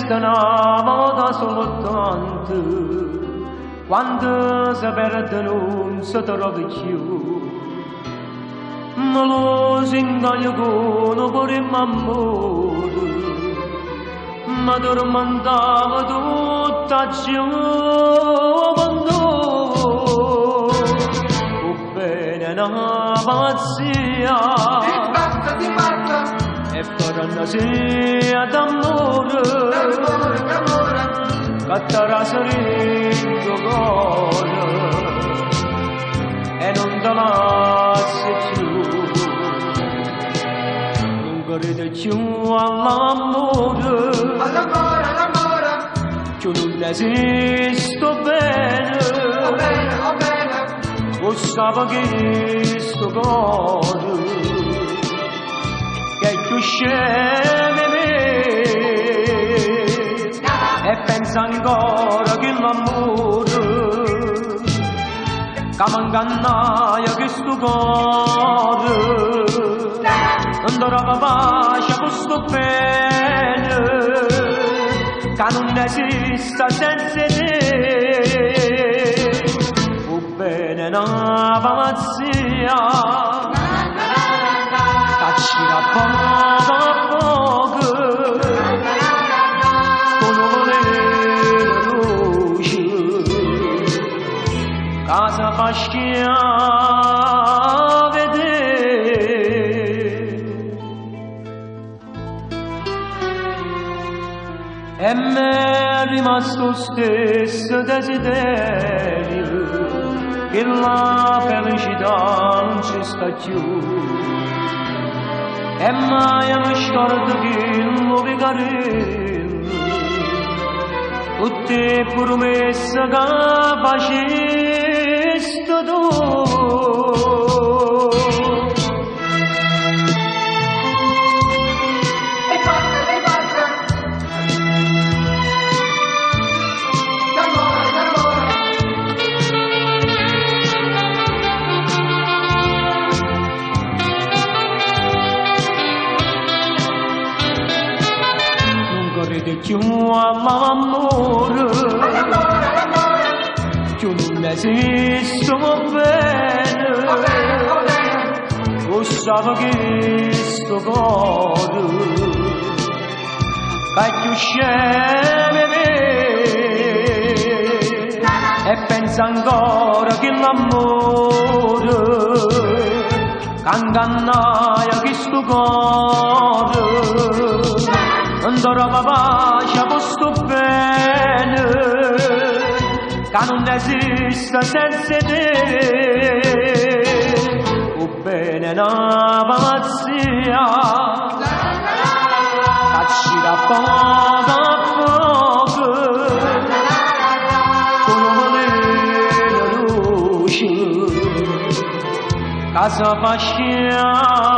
resta 'na vota soltanto, quando si perde nun si trova cchiù. Me lusingaje cu nu primm' ammore, me turmentava tutta 'a gioventù. 'O bbene è 'na pazzia. Si pazza, si pazza. È fantasia d'ammore. D'amore, d'amore. Ca trase dint' 'o core e nun te lassa cchiù. Nun credo cchiù all'ammore. All'amore, all'amore. Cchiù nun esiste 'o bene. 'O bene, 'o bene. 'O ssape chistu core. Che è cchiù scemo 'e me. E pensa ancora a chill'ammore. Ca me 'ngannaje chistu core. Nun trova pace cu stu bene. Ca nun esiste senza 'e te. 'O bene è 'na pazzia. T'accide a poco a poco. Cu nu veleno doce. Ca se fa schiavo 'e te. E m'è rimasto 'o stesso desiderio, chella felicità nun ce sta cchiù. E maje me scordo chillu vicarello, tutte 'e prumesse ca faciste tu. Si pazza, si pazza. D'amore, d'amore. Nun credo cchiù all'ammore. All'amore, all'amore. Cchiù nun esiste 'o bene. 'O bene, 'o bene. 'O ssape chistu core. Ca è cchiù scemo 'e me. E pensa ancora a chill'ammore. Ca 'ngannaje chistu core. Nun trova pace cu stu bene. Ca nun esiste senza 'e te. 'O bene è 'na pazzia. T'accide a poco a poco. Cu nu veleno doce. Ca se fa schiavo